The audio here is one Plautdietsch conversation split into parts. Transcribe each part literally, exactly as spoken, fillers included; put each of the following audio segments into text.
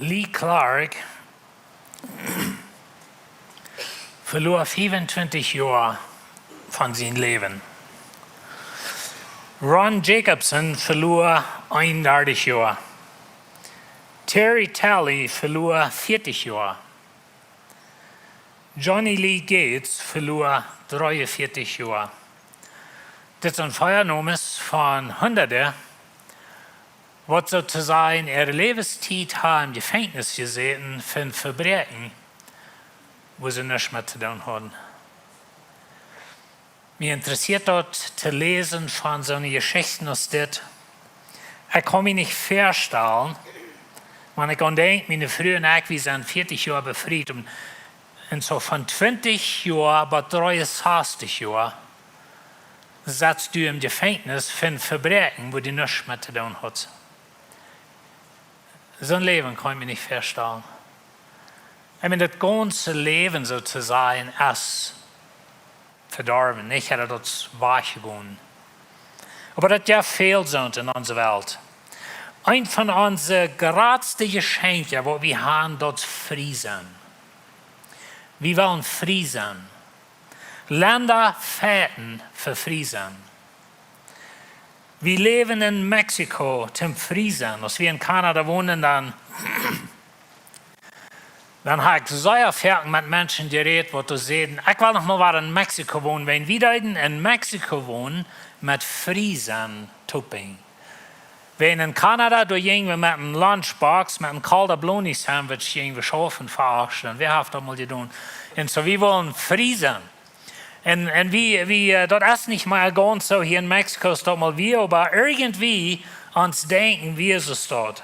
Lee Clark veloor fiefuntwintich Joa von sien Läwen. Ron Jacobson veloor eenundartich Joa. Terry Talley veloor vieetich Joa. Johnny Lee Gates veloor dreeunvieetich Joa. Dit sent Veloarne von Hunderte, waut soo to sajen äare Läwenstiet haben em Jefenkjnis jesäten fa een Vebräakjen, wua see nuscht met to doonen hauden. Mie interessieet daut to läsen von soone Jeschichten aus dit. Ekj kaun mie nich väastalen, wan ekj aun denkj, miene Fru un ekj, wie sent vieetich Joa befriet. Un, un soo von twintich Joa bat dreeunsastich Joa sitst du em Jefenkjnis fa een Vebräakjen, wua du nuscht met to doonen haudst. Soon Läwen kaun ekj mie nich väastalen. Ekj meen, daut gaunze Läwen, soo to sajen, es vedorwen, nich? Daut es wajchjegonen. Oba daut jeft väl soont en onse Welt. Eent von onse jratste Jeschenkja, waut wie haben, daut es frie sennen. Wie wellen frie sennen. Lenda fechten fa frie sennen. Wie läwen en Mexiko toom frie sennen. Aus wie en Kanada wonden, dan, dan hab ekj sea foaken met Menschen jerät, waut doa säden: "Ekj well noch mol wada en Mexiko wonen." Wan wie deeden en Mexiko wonen met frie sennen toop. Wan en Kanada, doa jinjen wie met eene Lunchbox, met een Calderoni Sandwich, jinjen wie schaufen fa acht Stunden. Wäa haft daut mol jedonen? Un soo, wie wellen frie sennen. Un, un wie, wie, äh, daut es nich mea gaunz soo hia en Mexiko aus daut mol wia, oba irjentwoo ons Denkjen wia soo daut.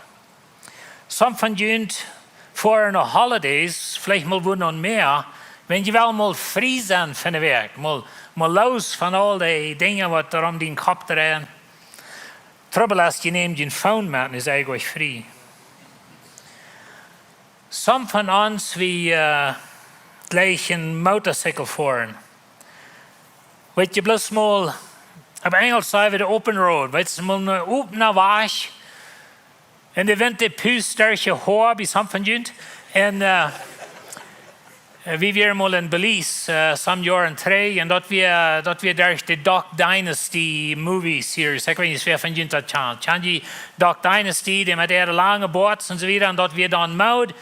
Some von junt foaren no holidays, veleicht mol wua noch mea, wan jie wellen mol frie sennen fa eene Wäakj, mol, mol loos von aul dee Dinja, waut doa om dän Kopp dreien. Trubbel es, jie nämen jun Phone met, dan sie jie frie. Some von ons, wie, äh, jlikjen Motorcycle foaren. Weetst, bloos mol, opp Enjlisch saj wie de open road, weetst, mol een opna Wajch. Un de Wint, dee pust derch de Hoa bie some von junt. Un, äh, Äh, wie wieren mol en Belize, äh, some Joaren trigj, un daut wia, daut wia derch de Duck Dynasty Movie Series. Ekj weet nich, wäa von junt daut kjant. Kjant jie Duck Dynasty, dee met äare lange Boards un soo wieda, un daut wia dan Mood.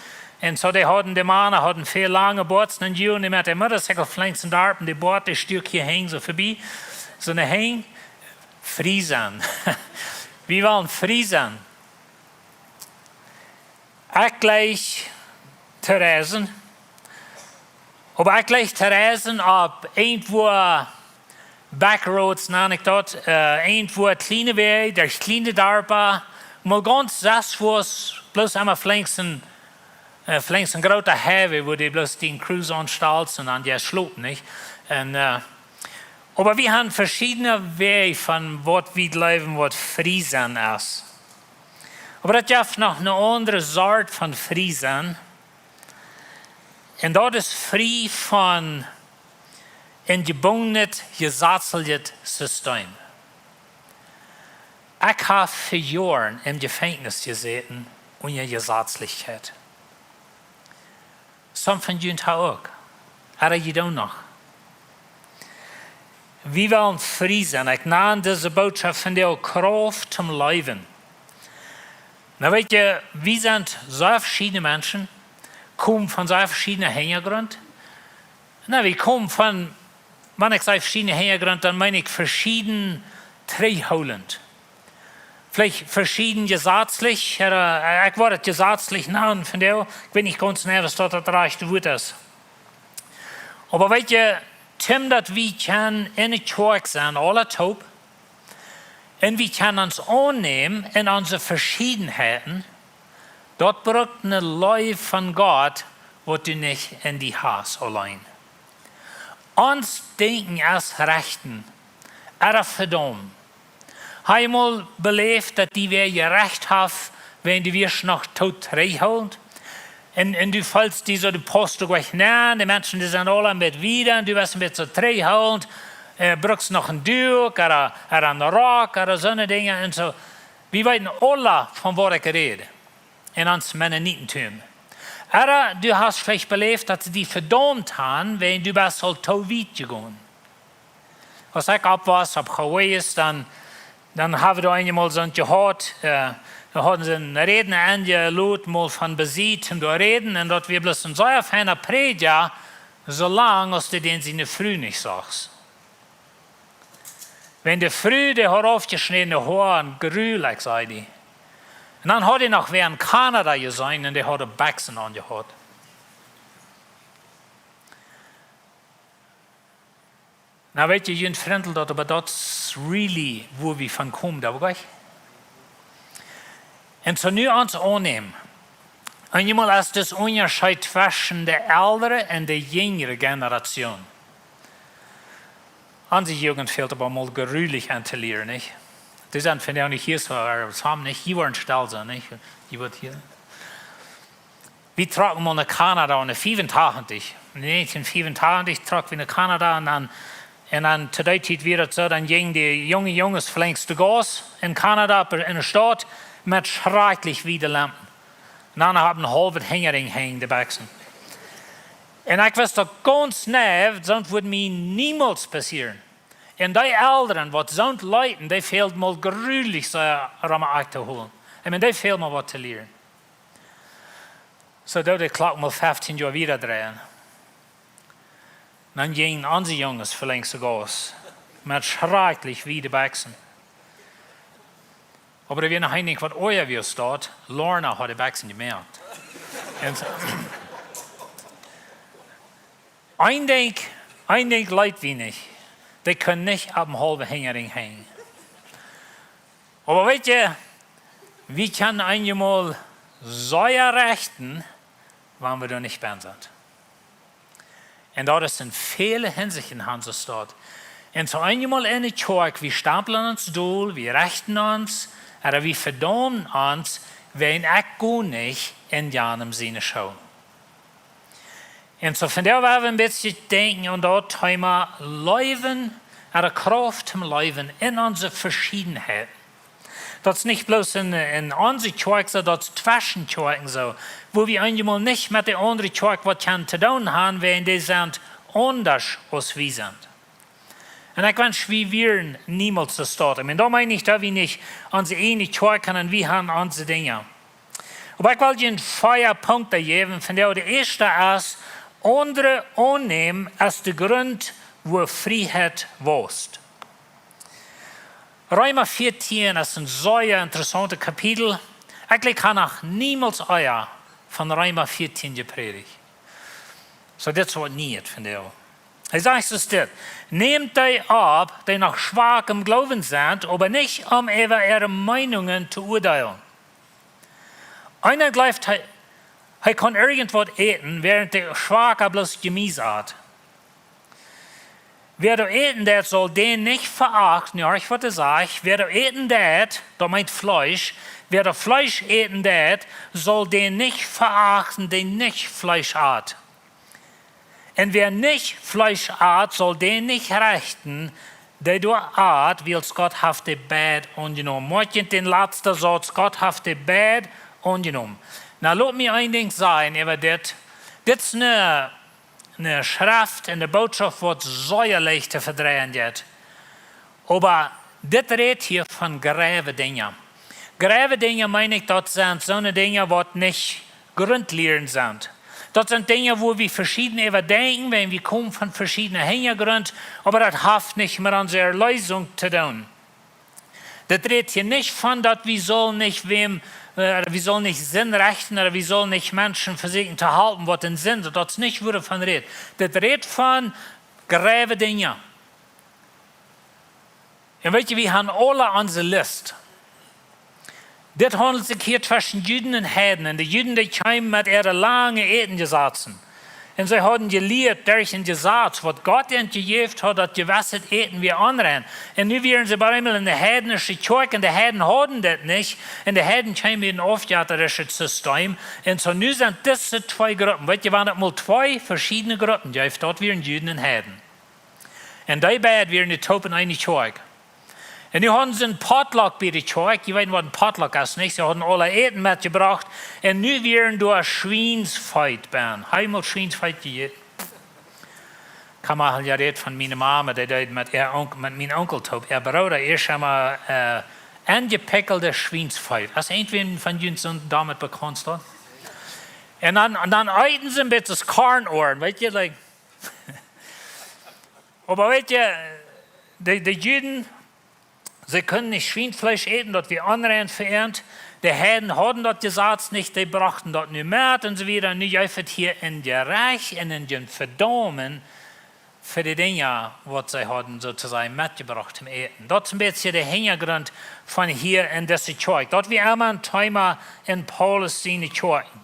Un soo, dee hauden, de Mana hauden väl lange Boards, un dee met de Motorcycle flenken doa opp, un de Board, dee stuak hia hinjen soo verbie. Soone Henj, frie sennen. Wie wellen frie sennen. Ekj jlikj to reisen. Oba ekj jlikj to reisen opp irjentwua Backroads, nenn ekj daut, äh, irjentwua kjliene Wäaj, derch kjliene Darpa, mol gaunz sest, wua bloos emma flenken, äh, flenken groota Highway, wua dee bloos dän Cruise aunstalt un dan jie schlopen, nich? Un, äh, oba wie haben veschiedne Wäaj von waut wie jleewen, waut frie sennen es. Oba daut jeft noch eene aundre Sort von frie sennen. Un daut es frie von een jebungenet, jesazlichet System. Ekj hab fa Joaren em Jefenkjnis jesäten unja Jesazlichkjeit. Some von junt haben uk. Ooda jie doonen noch. Wie wellen frie sennen. Ekj nenn dise Bootschoft von de Krauft toom Läwen. Nu weetst, wie sent soo veschiedne Menschen, komen von soo veschiedne Hinjagrunt. Nu, wie komen von, wan ekj saj veschiedne Hinjagrunt, dan meen ekj veschieden trigjhoolent. Veleicht veschieden jesazlich, äh, ekj wudd daut jesazlich nanen von dee, ekj weet nich gaunz jeneiw, aus daut daut rajchte Wuat es. Oba weetst, toom daut wie kjennen enne Kjoakj sennen, aula toop, un wie kjennen ons aunnämen en onse Veschiedenheiten, daut brukt eene Leew von Gott, waut du nich en die hast auleen. Ons Denkjen es rechten, ooda vedaumen. Hast du mol beläft, daut die wäa jerecht haft, wan du wieescht noch toop trigjhoolent? Un, un du feelst die soo, du paust doa nich nenn, de Menschen, dee sent aula een bät wieda, un du best een bät soo trigjhoolent, äh, brukst noch een Duak, ooda, ooda een Rock, ooda soone Dinja, un soo. Wie weeten aula, von waut ekj räd. en ons Mennonitentum. Ooda du hast veleicht beläft, daut see die vedaumt haben, wäajen du best aul too wiet jegonen. Aus ekj oppwoss opp Hawaii's, dan, dan haben wie doa eemol soont jehaut, äh, doa hauden see een Rädna aunjelot, mol von Besied un doa räden, un daut wia bloos een sea feina Prädja, soo lang aus du dän siene Fru nich sachst. Wan de Fru, dee haud aufjeschnädne Hoa un grulich, säd hee. Un dan haud hee noch wäa en Kanada jeseenen un dee haud Bekjsen aunjehaut. Nu weet jie, jie frintel daut, oba daut es really, wua wie von komen, daut weet jie. Un soo nu ons aunnämen. Eenjemol es daut Unjascheet tweschen de elre un de jinjre Generation. Onse Jugend fält oba mol grulich aun to lieren, nich? Dee sent vondoag nich hia, soo, äh, see haben nich, jie woaren stell sennen, nich? Jie woaren hia. Wie trocken mol no Kanada en fiefuntachentich. En näajentieen fiefuntachentich trocken wie no Kanada un dan, un dan to dee Tiet wia daut soo, dan jinjen de junge Junges flinks de Gauss en Kanada, opp, en de Staut, met schrakjlich wiede Lempen. Un dan hauden see haulf hinjaren hanjen, de Bekjsen. Un ekj wist daut gaunz nau, soont wudd mie niemols passieren. Un dee Elren, waut soont leeten, dee fält mol grulich sea rom aun to hoolen. Ekj meen, dee fält mol waut to lieren. Soo deed de Klock mol fieftieen Joa wieda dreien. Dan jinjen onse Junges flinks de Gauss. Met schrakjlich wiede Bekjsen. Oba doa wia noch een Dinkj, waut oaja wia aus daut, Lorna haud de Bekjsen jemoakt. Un soo, een Dinkj, een Dinkj leet wie nich. Dee kunnen nich opp een haulwen hinjaren hanjen. Oba weet jie, wie kjennen eenjemol sea rechten, wan wie doa nich bie sent. Un daut es en väle Hinsichten, Hansestaut. Un soo eenjemol en de Kjoakj, wie stamplen ons dol, wie rechten ons, ooda wie vedaumen ons, wäajen ekj go nich en janem siene School. Un soo vondoag well wie een bät denkjen aun daut Thema Läwen, ooda Krauft toom Läwen en onse Veschiedenheit. Daut es nich bloos en, en onse Kjoakj soo, daut es tweschen Kjoakjen soo, wua wie eenjemol nich met de aundre Kjoakj waut kjennen to doonen haben, wäajen dee sent aundasch aus wie sent. Un ekj wensch, wie wieren niemols soo staut. Ekj meen, doa meen ekj, daut wie nich onse ieejne Kjoakj haben un wie haben onse Dinja. Oba ekj well junt vea Punkten jäwen, von dee de ieeschte es, aundre aunnämen es de Grunt, wua Frieheit wausst. Reema vieetieen es een sea interessauntet Kapitel. Ekj jleew, ekj hab noch niemols ea von Reema vieetieen jeprädicht. Soo, dit es waut Nieet vondoag. Hee sajcht soo dit: Nämt dee opp, dee noch schwak em Gloowen sent, oba nich om äwa äare Meenungen to urteilen. Eena jleeft, hee, hee kaun irjentwaut äten, wäarent de Schwaka bloos Jemies at. Wäa doa äten deit, saul dän nich veachten, nu horcht waut hee sajcht, wäa doa äten deit, daut meent Fleesch, wäa doa Fleesch äten deit, saul dän nich veachten, dee nich Fleesch at. Un wäa nich Fleesch at, saul dän nich rechten, dee doa at, wiels Gott haft dee beid aunjenomen. Moakjt junt dän latsten Sauz, Gott haft dee beid aunjenomen. Nu, lot mie een Dinkj sajen äwa dit. Dit es eene, eene Schreft, eene Bootschoft, waut sea leicht to vedreien jeit. Oba dit rät hia von greiwe Dinja. Greiwe Dinja, meen ekj, daut sent soone Dinja, waut nich Grundlieren sent. Daut sent Dinja, wua wie veschieden äwadenkjen, wan wie komen von veschiedne Hinjagrunt, oba daut haft nich met onse Erleesunk to doonen. Dit rät hia nich von, daut wie sellen nich wäm, äh, wie sellen nich Sind rechten, ooda wie sellen nich Menschen vesieekjen to halpen, waut en Sind sent. Daut es nich, wua daut von rät. Dit rät von greiwe Dinja. Un weet jie, wie haben aula onse List. Dit haundelt sikj hia tweschen Juden un Heiden. Un de Juden, dee kjeemen met äare lange Ätenjesazen. Un see hauden jelieet derch een Jesaz, waut Gott an jejäft haud, daut jewesset Äten wia onrein. Un nu wieren see bie eemol en de heidnische Kjoakj, un de Heiden hauden dit nich. Un de Heiden kjeemen en een aufjettarischet System. Un soo nu sent dise twee Gruppen. Weet jie, wan daut mol twee veschiedne Gruppen jeft, daut wieren Juden un Heiden. Un dee beid wieren nu toop en eene Kjoakj. Un nu hauden see een Potluck bie de Kjoakj. Jie weeten waut een Potluck es, nich? See hauden aule Äten metjebrocht. Un nu wieren doa Schwiensfeet bie. Hab mol Schwiensfeet jejäten. Kaun maun jo räden von miene Mama, dee deed met äa Onk-, met mienen Onkel toop, äa Brooda, ieescht emol, äh, enjepikjelde Schwiensfeet. Es irjentwäm von junt soo doamet bekaunt? Un dan, un dan eeten see een bät Kornoaren, weet jie, like. Oba weet jie, de, de Juden, see kunnen nich Schwiensfleesch äten, daut wia onrein fa an. De Heiden hauden daut Jesaz nich, dee brochten daut nu met un soo wieda. Nu jeef et hia een Jerecht un een Vedaumen fa de Dinja, waut see hauden, soo to sajen, metjebrocht toom Äten. Daut es een bät de Hinjagrunt von hia en dise Kjoakj. Daut wia emma een Thema en Paulus siene Kjoakjen.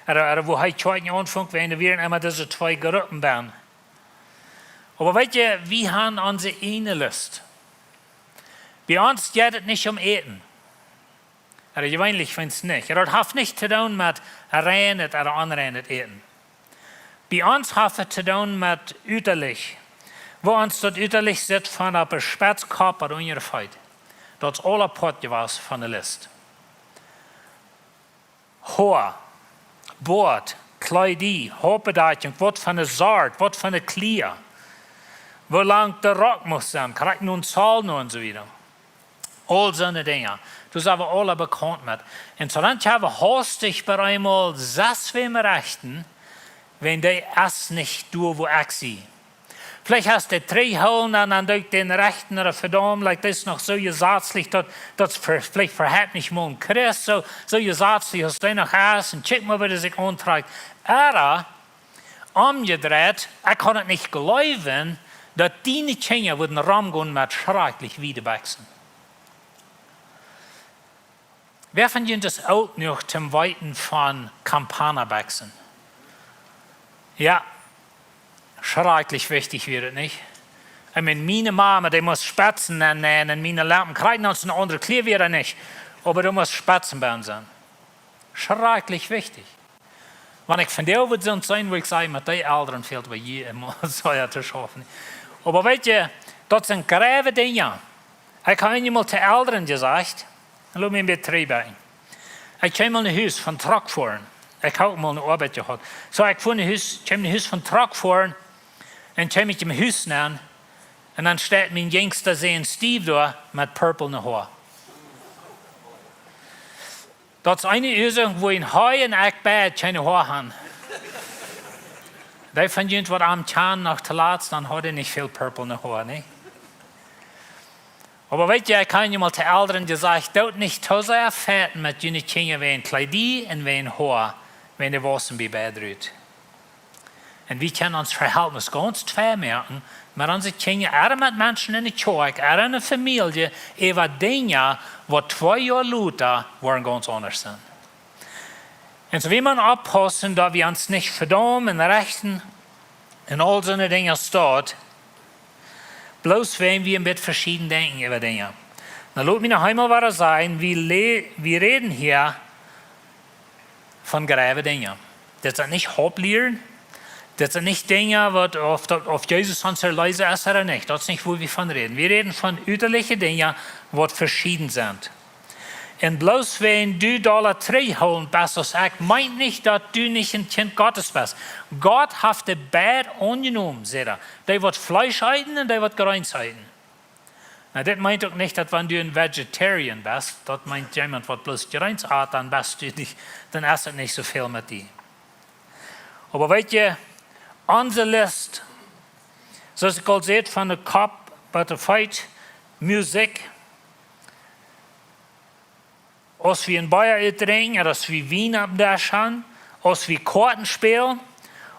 Ooda, ooda woo hee Kjoakjen aunfunk, wieren, doa wieren emma dise twee Gruppen bie. Oba weet jie, wie haben onse ieejne List. Bie ons jeit et nich om Äten. Ooda jeweenlich, wan nich. Daut haft nich to doonen met reinet ooda onreinet Äten. Bie ons haft et to doonen met utalich. Woo ons daut utalich sitt von opp de Spetz Kopp bat unja de Feet. Daut es aul apoat jewast von de List. Hoa, Boat, Kjleeda, Hoapadatjunk, waut fa ne Sort, waut fa ne Kjlia. Woo lang de Rock mott sennen, krakjt no een Saul no un soo wieda. Aul soone Dinja. Doa sent wie aule bekaunt met. Un soo dan haben wie haustich bie eemol sas wäm rechten, wan dee es nich doa, woo ekj sie. Veleicht hast du dree Holen un dan denkjt dee rechten ooda vedaumt, like, daut es noch soo jesazlich, daut, daut es ver-, veleicht äwahaupt nich mol een Christ, soo, soo jesazlich aus dee noch es, un kjikj mol, woo dee sikj auntrakjt. Ooda, omjedreit, ekj kaun et nich jleewen, daut diene Kjinja wudden romgonen met schrakjlich wiede Bekjsen. Wäa von junt es oolt jenuach toom weeten von Campana-Bekjsen? Jo, schrakjlich wichtich wia et, nich? Ekj meen, miene Mama, dee must Spetsen aunneemen un miene Lampen kjrieen, aus een aundret Kjlia wia et nich. Oba doa must Spetsen bie sennen. Schrakjlich wichtich. Wan ekj von dee wudd sennen, wudd ekj sajen, met dee Elren fält et bie junt emma sea to schaufen. Oba weet jie, daut sent grave Dinja. Ekj hab eemol to Elren jesajcht, un lot mie een bät trigjbrinjen. Ekj kjeem aun een Hus von Truck foaren. Ekj haud mol eene Oabeit jehaut. Soo, ekj foa no Hus, kjeem no Hus von Truck foaren, un kjeem ekj em Hus nenn, un dan steit mien jinjsta Sän Steve doa met purple Hoa. Daut es eene Uasoak, wuarom hee un ekj beid kjeene Hoa haben. Dee von junt, waut am kjanen, noch to latst, dan haud hee nich väl purple Hoa, nä? Oba weet jie, ekj hab eemol to Elren jesajcht, doot nich too sea fechten met june Kjinja wäajen Kjleeda un wäajen Hoa, wäajen dee wausen bie beid rut. Un wie kjennen ons Vehältnis gaunz twei moaken, met onse Kjinja, ooda met Menschen enne Kjoakj, ooda enne Famielje, äwa Dinja, waut twee Joa lota woaren gaunz aundasch sennen. Un soo wie motten oppaussen, daut wie ons nich vedaumen un rechten un aul soone Dinja staut, bloos wäajen wie een bät veschieden denkjen äwa Dinja. Nu lot mie noch eemol wada sajen, wie le-, wie räden hia von grave Dinja. Daut sent nich Hopplieren. Daut sent nich Dinja, waut, auf daut, auf Jesus ons Erleesa es ooda nich. Daut es nich, wua wie von räden. Wie räden von utaliche Dinja, waut veschieden sent. Un bloos wäajen du dolla trigjhoolen best aus ekj, meent nich, daut du nich een Kjint Gottes best. Gott haft dee beid aunjenomen, sajcht hee. Dee, waut Fleesch eeten un dee, waut Jreens eeten. Nu, dit meent uk nich, daut wan du een Vegetarian best, daut meent jemaunt, waut bloos Jreens at, dan best du nich, dan es et nich soo väl met die. Oba weet jie, onse List, soo aus ekj aul säd, von de Kopp bat de Feet, Musikj, aus wie een Bia utdrinkjen, ooda aus wie Wien oppem Desch haben, aus wie Koaten spälen,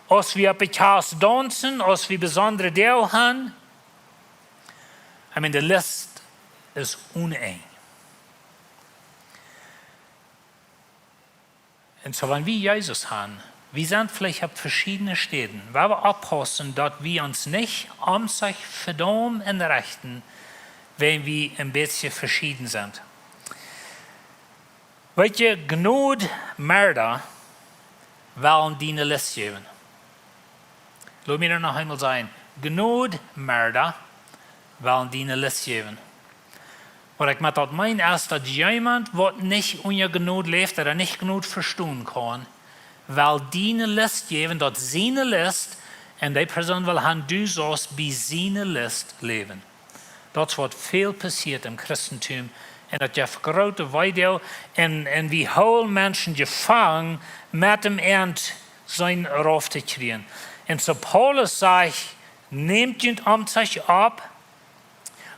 aus wie opp de Kjast daunzen, aus wie besondre Doag haben. I mean, de List es onenj. Un soo, wan wie Jesus haben, wie sent veleicht opp veschiedne Städen, wua wie oppaussen, daut wie ons nich om sikj vedaumen un rechten, wan wie een bät veschieden sent. Weet jie, Jnodemörda wellen die ne List jäwen. Lot mie daut noch eemol sajen. Jnodemörda wellen die ne List jäwen. Waut ekj met daut meen es, daut jemaunt waut nich unja Jnod läft, ooda nich Jnod vestonen kaun, well diene List jäwen, daut siene List, un dee Persoon well han, du saust bie siene List läwen. Daut es waut väl passieet em Christentum. Un daut jeft groote Weedoag. Un, un wie hoolen Menschen jefangen met däm Enj sien rauf to kjrieen. Un soo Paulus sajcht: Nämt junt aum Tag opp.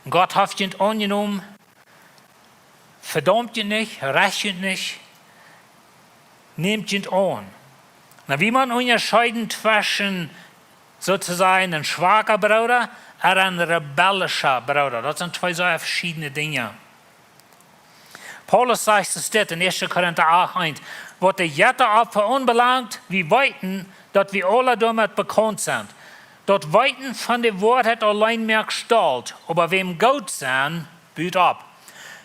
Gott haft junt aunjenomen. Vedaumt junt nich, recht junt nich. Nämt junt aun. Nu, wie motten unjascheeden tweschen, sozusagen, een schwaka Brooda un een rebellischa Brooda. Daut sent twee sea veschiedne Dinja. Paulus sajcht es dit en Ieeschte Korinta acht eent: Waut de Jettaopfa aunbelangt, wie weeten, daut wie aula doamet bekaunt sent. Daut Weeten von de Woarheit auleen moakt stolt, oba wäm goot sennen, but opp.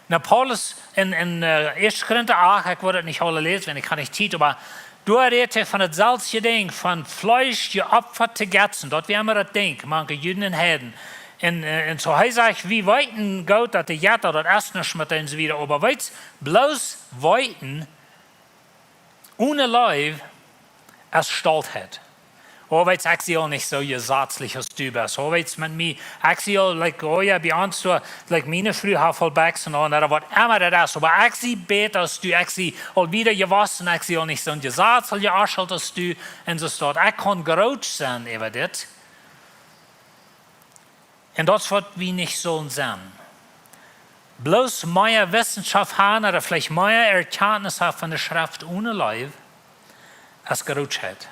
Nu, Paulus en, en äh, Ieeschte Korinta acht, ekj woa daut nich aula läsen, wiels ekj hab nich Tiet, oba doa rät hee von daut selwje Dinkj, von Fleesch jeopfat to Jetzen. Daut wia emma daut Dinkj, mank Juden un Heiden. Un, äh, un soo hee sajcht, wie weeten goot, daut de Jetta, daut es nuscht met dän soo wieda, oba weetst, bloos weeten, onen Leew es Stoltheit. Oh, weetst, ekj sie aul nich soo jesazlich aus du best. Oh, weetst, met mie, ekj sie aul, like, oh jo, bie ons doa, like, miene Fru haft aul Bekjsen aun, ooda waut emma daut es. Oba ekj sie bäta aus du, ekj sie aul wieda jewossen, ekj sie aul nich soo jesazlich aus du, un soo staut. Ekj kaun groot sennen äwa dit. Un daut es waut wie nich sellen sennen. Bloos mea Wissenschaft han ooda veleicht mea Erkjantnis han von de Schreft onen Leew es Grootheit.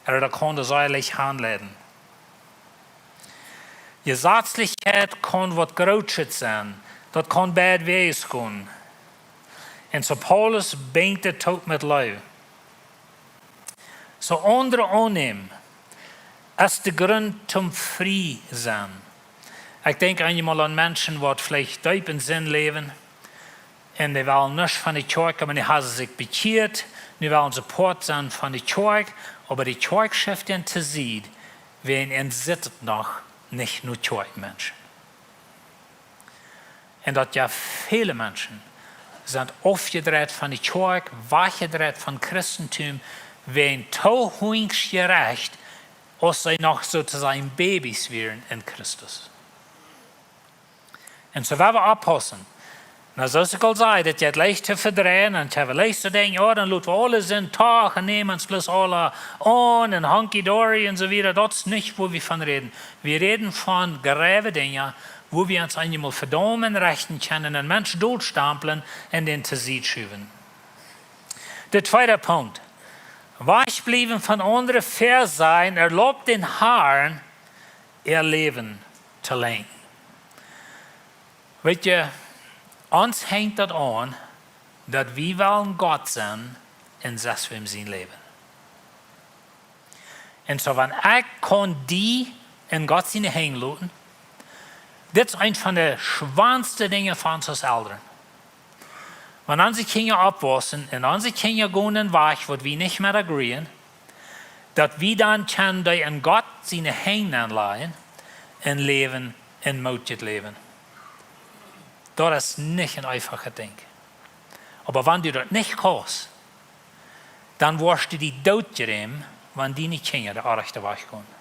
Ooda daut kaun de Seel leicht aunleiden. Jesazlichkjeit kaun waut Grootet sennen. Daut kaun beid Wäaj gonen. Un soo Paulus brinjt daut toop met Leew. Soo aundre aunnämen es de Grunt toom frie sennen. Ekj denkj eenjemol aun Menschen, waut veleicht deep en Sind läwen, un dee wellen nuscht von de Kjoakj, oba nu haben see sikj bekjieet, nu wellen see Poat sennen von de Kjoakj, oba de Kjoakj schuft an to Sied, wiels an sitt noch nich no Kjoakjmenschen. Un daut jo väle Menschen sent aufjedreit von de Kjoakj, wajchjedreit von Christentum, wäajen too hunjsch jerecht, aus see noch sozusagen Babys wieren en Christus. Un soo woa wie oppaussen. Nu, soo aus ekj aul säd, daut jeit leicht to vedreien un jeit leicht to denkjen, jo, dan lot wie aule Sind doch un nämen ons bloos aule aun un hunky-dory un soo wieda. Daut es nich, wua wie von räden. Wie räden von grave Dinja, wua wie ons eenjemol vedaumen, rechten kjennen, een Mensch dootstamplen un dän to Sied schuwen. De tweede Punkt. Wajchbliewen von aundre, fair sennen, erlaubt dän Harn, äa Läwen to lenkjen. Weetst, ons henjt daut aun, daut wie wellen Gott sennen un sest wäm sien Läwen. Un soo, wan ekj kaun die en Gott siene Henj loten, dit es eent von de schwoaste Dinja fa ons aus Elren. Wan onse Kjinja oppwaussen un onse Kjinja gonen een Wajch, waut wie nich met agreeen, daut wie dan kjennen dee en Gott siene Henj aunlajen un läwen en Moot to läwen. Daut es nich een eefachet Dinkj. Oba wan du daut nich kaust, dan woascht du die dootjrämen, wan diene Kjinja dän orrajchten Wajch gonen.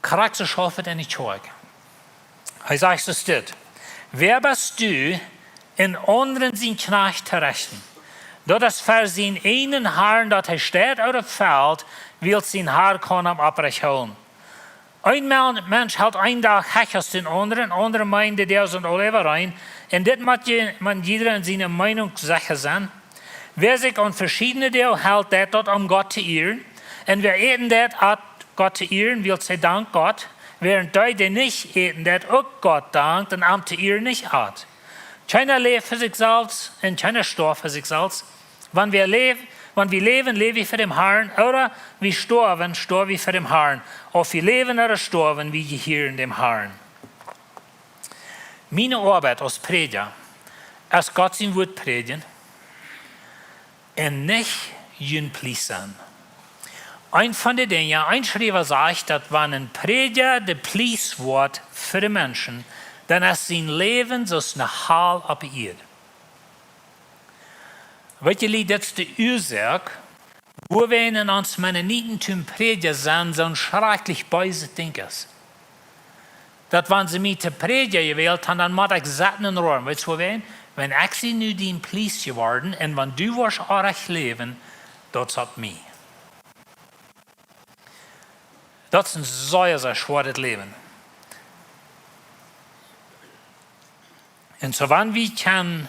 Krakjt soo schauft et en de Kjoakj. Hee sajcht soo dit: Wäa best du, een aundren sien Kjnajcht to rechten? Daut es fa sienen eenen Harn, daut hee steit ooda felt, wiels sien Har kaun am opprecht hoolen. Een Mel-, Mensch helt een Dach hecha aus dän aundren, aundre meent, de Doag sent aul äwareen. Un dit mott je, mott jieda en siene Meenunk secha sennen. Wäa sikj aun veschiedne Doag helt, deit daut om Gott to ieren. Un wäa äten deit, at Gott to ieren, wiels hee dankt Gott, wäarent dee, dee nich äten deit, uk Gott dankt un am to ieren nich at. Kjeena läft fa sikj selfst un kjeena stoaft fa sikj selfst. Wan wie läw-, wan wie läwen, läw wie fa dän Harn, ooda wie stoawen, stoaw wie fa dän Harn. Auf wie läwen ooda stoawen, wie jehieren däm Harn. Miene Oabeit aus Prädja es Gott sien Wuat prädjen un nich jun Pliees sennen. Eent von de Dinja, een Schriewa sajcht, daut wan een Prädja de Pliees woat fa de Menschen, dan es sien Läwen soo aus ne Hal opp de Ieed. Weet jie, dit es de Uasoak, wuarom wie en ons Mennoniten toom Prädja sennen soo een schrakjlich beeset Dinkj es. Daut wan see mie to Prädja jewält haben, dan mott ekj sitten un roaren. Weetst du wuarom? Wan ekj sie nu dien Pliest jeworden un wan du woascht oajch läwen, daut es opp mie. Daut es een sea, sea schwoaret Läwen. Un soo wan wie kjennen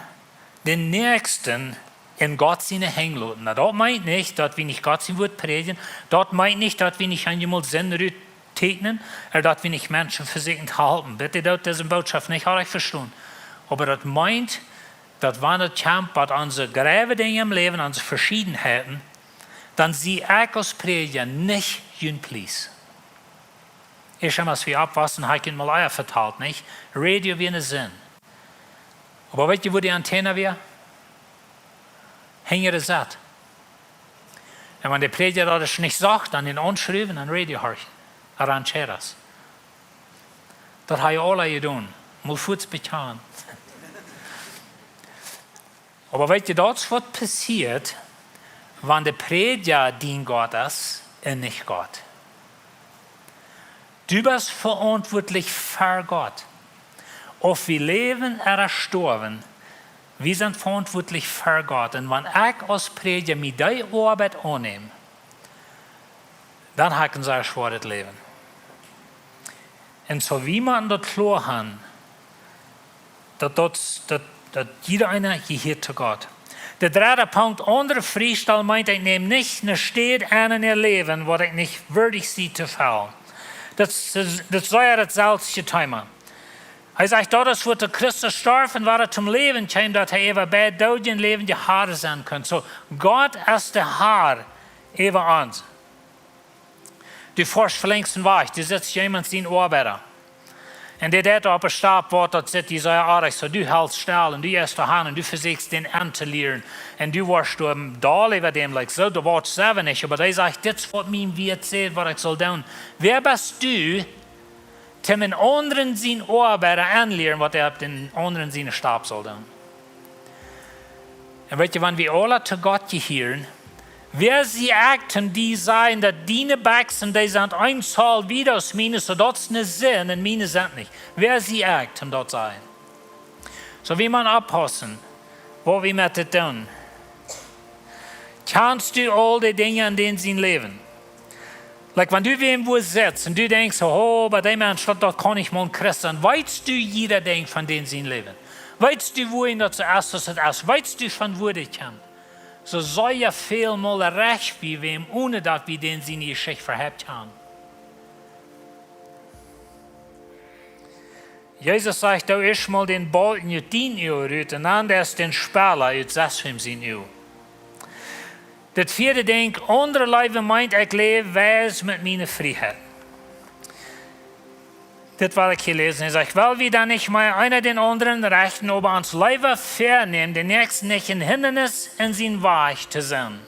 dän Näakjsten en Gott siene Henj loten. Na, daut meent nich, daut wie nich Gott sien Wuat prädjen. Daut meent nich, daut wie nich eenjemol Sind rutteekjnen, ooda daut wie nich Menschen vesieekjen to halpen. Bitte doot dise Botschaft nich oajch vestonen. Oba daut meent, daut wan et kjemt bat onse grave Dinja em Läwen, onse Veschiedenheiten, dan sie ekj aus Prädja nich jun Pliest. Ekj ha, aus wie oppwossen, ha ekj junt mol ea vetalt, nich? Radio wia ne Sind. Oba weet jie, wua de Antenne wia? Hinja de Sett. Un wan de Prädja daut es nich sach, dan dän aunschruwen un Radio horchen. Rancheras. Daut ha ekj aul jedonen. Mol fuaz bekjanen. Oba weet jie, daut es waut passieet, wan de Prädja dien Gott es un nich Gott. Du best veauntwuatlich fa Gott. Auf wie läwen ooda stoawen, wie sent veauntwuatlich fa Gott. Un wan ekj aus Prädja mie dee Oabeit aunnäm, dan ha ekj een sea schwoaret Läwen. Un soo, wie motten daut kloa haben, daut, daut, daut, daut jieda eena jehieet to Gott. De dredde Punkt, aundre friestal, meent, ekj näm nich ne Städ aun en äa Läwen, waut ekj nich wieedich sie to fellen. Daut es, daut es sea daut selwje Thema. Hee sajcht, daut es, wua de Christus storf un wada toom Läwen kjeem, daut hee äwa beid Doodje un Läwendje Har sennen kunn. Soo, Gott es de Har äwa ons. Du foascht velängst een Wajch, du sitst jemaunt sien Oabeida. Un dee deit opp de Stap, waut daut sitt, dee sajcht, ah, ekj saj, du helst stell un du jeist doahan un du vesieekjst dän aun to lieren. Un du woascht doa doll äwa däm, like, soo, du woascht selfst nich, oba dee sajcht, dit es waut mien Wieet sajcht, waut ekj saul doonen. Wäa best du, toom eenen aundren sien Oabeida aunlieren, waut hee opp dän aundren siene Stap saul doonen? Un weet jie, wan wie aula to Gott jehieren, wäa sie ekj toom die sajen, daut diene Bekjsen, dee sent een Zoll wieda aus miene, soo daut es ne Sind un miene sent nich? Wäa sie ekj toom daut sajen? Soo, wie motten oppaussen, waut wie met dit doonen. Kjanst du aul dee Dinja en dän sien Läwen? Like, wan du wäm wua sitst un du denkjst, oh, oba dee Mensch, daut, daut kaun nich mol een Christ sennen. Weetst du jieda Dinkj von dän sien Läwen? Weetst du, wuarom daut soo es, aus et es? Weetst du, von wua dee kjemt? Soo sea väl mol rajcht wie wäm, onen daut wie dän siene Jeschicht veleicht kjanen. Jesus sajcht, doo ieescht mol dän Bolkjen ut dien Uag rut un dan dän Spela ut sestwäm sien Uag. Daut vieede Dinkj, aundre leewen, meent, ekj läw wies met miene Frieheit. Dit well ekj hia läsen. Hee sajcht, well wie dan nich mea eena dän aundren rechten, oba ons leewa väanämen, dän Näakjsten nich een Hindanis en sienen Wajch to sennen.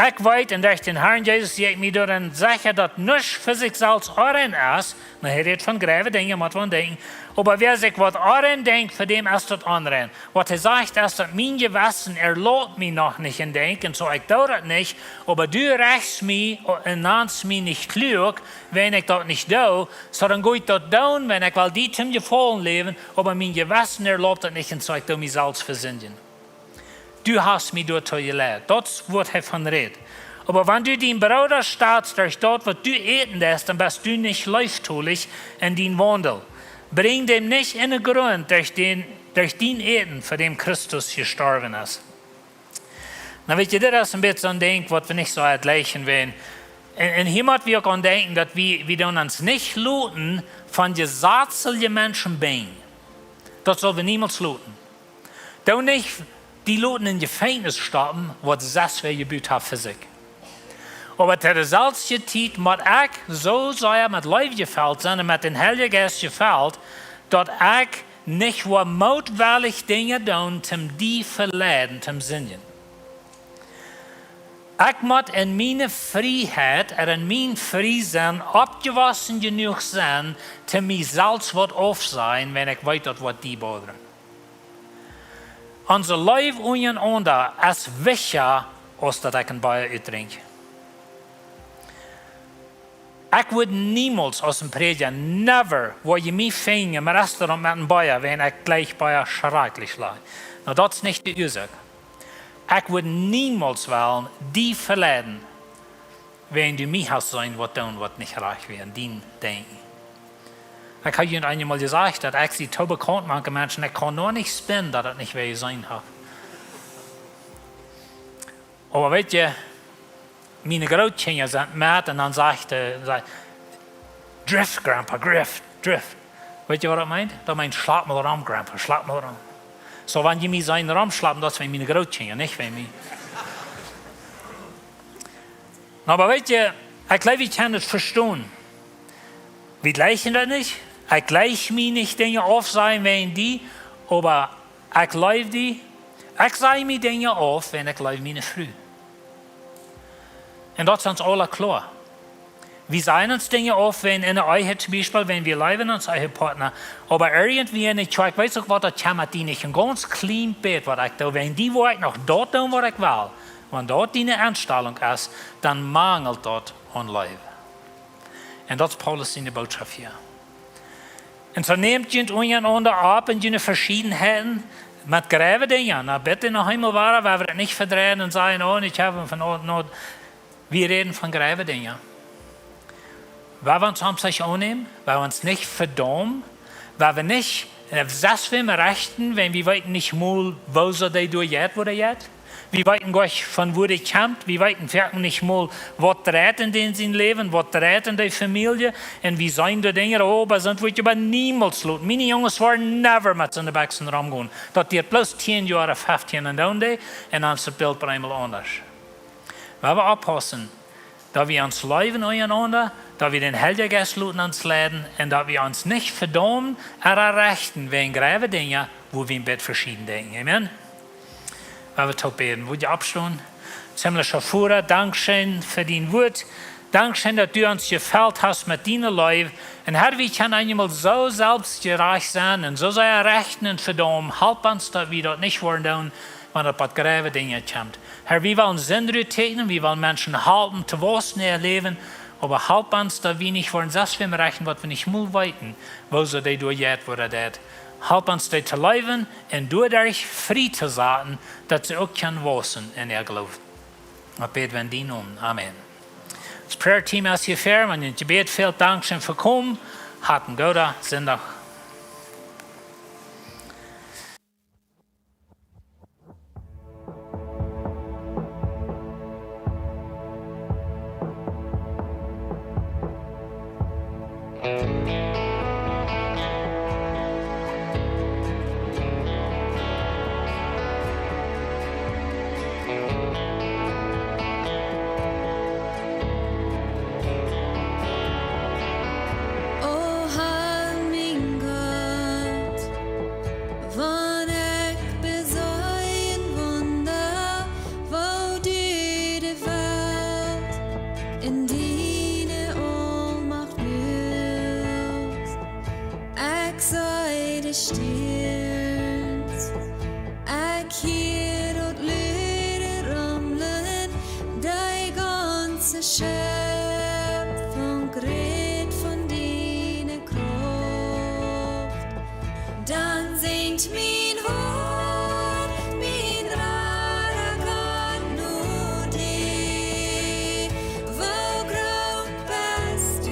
Ekj weet, un derch dän Harn Jesus sie ekj mie doaraun secha, daut nuscht fa sikj selfst onrein es. Nu, hee rät von grave Dinja, mott wie denkjen. Oba wäa sikj waut onrein denkjt, fa däm es daut onrein. Waut hee sajcht es, daut mien Jewessen erlaubt mie noch nich een Dinkj, un soo ekj doo daut nich, oba du rechst mie un nanst mie nich kluak, wan ekj daut nich doo, soo dan go ekj daut doonen, wan ekj well die toom Jefaulen läwen, oba mien Jewessen erlaubt daut nich, un soo ekj doo mie selfst vesindjen. Du hast mie doatoo jeleit. Daut es, waut hee von rät. Oba wan du dien Brooda stotst derch daut, waut du äten deist, dan best du nich leeftolich en dienen Waundel. Brinj däm nich en dän Grunt derch dän, derch dien Äten, fa däm Christus jestorwen es. Nu, weet jie, dit es een bät soon Dinkj, waut wie nich soo utläajen wellen. Un, un hia mott wie uk aun denkjen, daut wie, wie doonen ons nich loten von jesazliche Menschen binjen. Daut sell wie niemols loten. Doo nich die loten en Jefenkjnis stoppen, waut sest wäa jebut haft fa sikj. Oba to deeselwje Tiet mott ekj soo sea met Leew jefelt sennen un met dän Heiljen Jeist jefelt, daut ekj nich woa mootwellich Dinja doonen, toom die veleiden, toom sindjen. Ekj mott en miene Frieheit, ea en mien Friesennen, oppjewossen jenuach sennen, to mie selfst waut aufsajen, wan ekj weet, daut woat die botheren. Onse Leew unjarenaunda es wichtja aus daut ekj een Bia utdrink. Ekj wudd niemols aus een Prädja, never, wudd jie mie finjen em Restaurant met een Bia, wan ekj jlikj Bia schrakjlich leew. Nu, daut es nich de Uasoak. Ekj wudd niemols wellen die veleiden, wan du mie hast seenen waut doonen, waut nich rajcht wia, en dien Denkjen. Ekj hab junt eemol jesajcht, daut ekj sie too bekaunt mank Menschen, ekj kaun noch nich spinnen, daut ekj nich wäa jeseenen hab. Oba weet jie, miene Grootkjinja sent met un dan sajcht see, sajcht, "Drift, Grandpa, drift, drift." Weet jie waut daut meent? Daut meent, "Schlap mol rom, Grandpa, schlap mol rom." Soo, wan jie mie seenen romschlapen, daut sent miene Grootkjinja, nich wan mie. Nu, oba weet jie, ekj jleew, jie kjennen daut vestonen. Wie jlikjen daut nich. Ekj jlikj mie nich Dinja aufsajen wäajen die, oba ekj leew die. Ekj saj mie Dinja auf, wan ekj leew miene Fru. Un daut es ons aula kloa. Wie sajen ons Dinja auf, wan en de Ehe toom Biespel, wan wie leewen onsen Ehepartner. Oba irjentwua en de Kjoakj, ekj weet uk waut, daut kjemt met die nich. Een gaunz kjlien bät waut ekj doo, wan die woa ekj noch daut doonen waut ekj well. Wan daut diene Enstalunk es, dan manjelt daut aun Leew. Un daut es Paulus siene Bootschoft hia. Un soo nämt junt unjarenaunda opp en june Veschiedenheiten met jrode Dinja. Nu, bitte noch eemol wada, wan wie daut nich vedreien un sajen, "Oh, ekj hab von Ort, Noot." Wie räden von jrode Dinja. Wan wie ons aunzich aunnämen, wan wie ons nich vedaumen, wan wie nich, äh, selfst wäm rechten, wan wie weeten nich mol, woo soo dee doa jeit, woo dee jeit. Wie weeten nich von wua dee kjemt, wie weeten werkjlich nich mol, waut dreit en dän sien Läwen, waut dreit en de Famielje, un wie seenen de Dinja, oh, oba sent wie oba niemols lot. Miene Junges woaren never met soone Bekjsen romgonen. Daut diat bloos tieen Joa, feftieen un dan dee, un dan es daut Bilt opp eemol aundasch. Wan wie oppaussen, daut wie ons leewen unjarenaunda, daut wie dän Heiljen Jeist loten ons leiden un daut wie ons nich vedaumen ooda rechten wäajen jrode Dinja, wua wie een bät veschieden denkjen. Amen. Wan wie toop bäden, wudd jie oppstonen? Himmlischa Voda, dankscheen fa dien Wuat. Dankscheen, daut du ons jefelt hast met diene Leew. Un Herr, wie kjennen eenjemol soo selfstjerajcht sennen un soo sea rechten un vedaumen. Help ons, daut wie daut nich woaren doonen, wan daut waut jrode Dinja kjemt. Herr, wie wellen Sind rutteakjnen, wie wellen Menschen halpen to waussen en äa Läwen, oba halp ons, daut wie nich woaren selfst wäm rechten, waut wie nich mol weeten, woo soo dee doa jeit, woo dee deit. Halp ons, dee to leewen un doaderch frie to saten, daut see uk kjennen waussen en äa Gloowen. Ekj bäd en dienen Nomen. Amen. Daut Prayer Team es hia ver, wan jie en Jebäd fält, dankscheen fa komen. Hat een gooden Sindach. O Herr, mien Gott, wan ekj beseeh een Wunda, woo du de Welt en diene Aulmacht buldst. Ekj see de Stierns, ekj hia daut Lud rumlen, de gaunze Schepfunk rät von diene Krauft. Dan sinjt mien Hoat, mien Rada Gott, no die. Woo groot best du,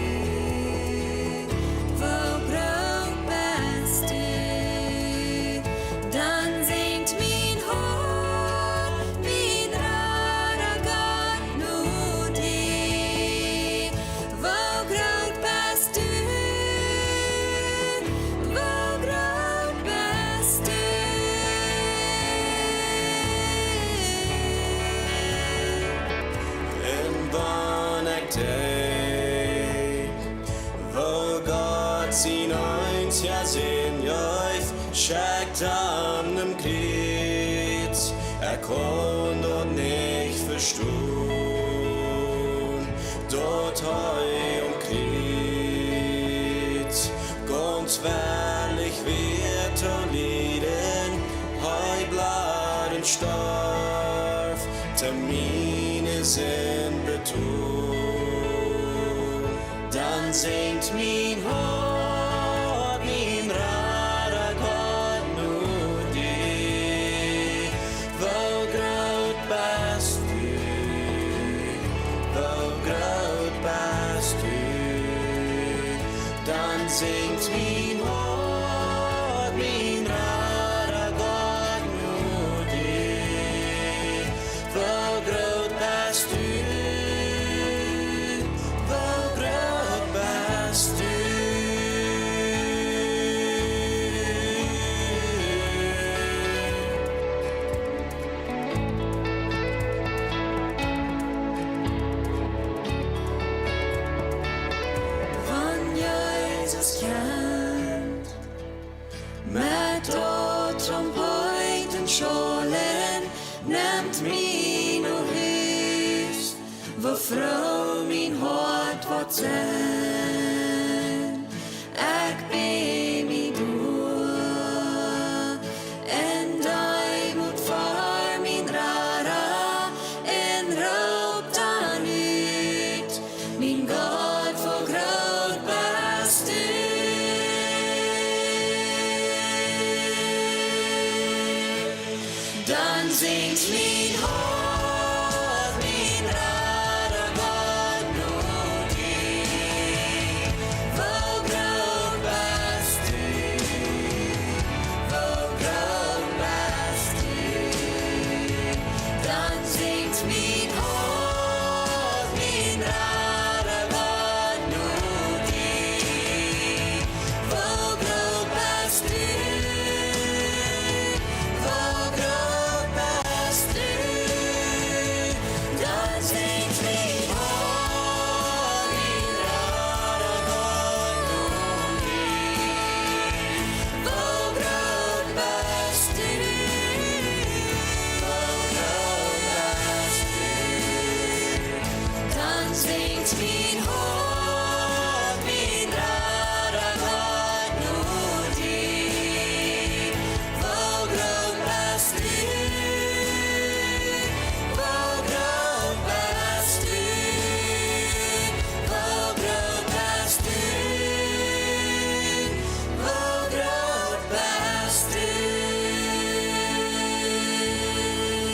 woo groot best du. Dan sinjt mien Hoat, mien Rada Gott, no die. Woo groot best du, woo groot best du. Un wan ekj denkj, woo Gott sien eensja Sän jeef, schekjt aun daut Kjriez, ekj kaun daut nich vestonen. Ehrlich wia to lieden, hee bleef un storf, to miene Sind betold. Dan sinjt mien Hoat, mien Rada Gott, no die. Woo groot best du, woo groot best du. Dan sinjt mien Hoat, mien Rada Gott, no die. Woo groot best du, woo groot best du. Wan Jesus kjemt met daut Trompeeten schaulen, nemt mie no Hus, woo froo mien Hoat woat sennen. Ekj bäd mie doa en Deemoot ver mien Rada un roop dan ut: Mien Gott, woo groot best du. Dan sinjt mien Hoat, mien Rada Gott, no die. Woo groot best du, woo groot best du. Dan sinjt mien Hoat, mien Rada Gott, no die. Woo groot best du, woo groot best du. Dan sinjt mien Hoat, mien Rada Gott, no die. Woo groot best du, woo groot best du. Dan sinjt mien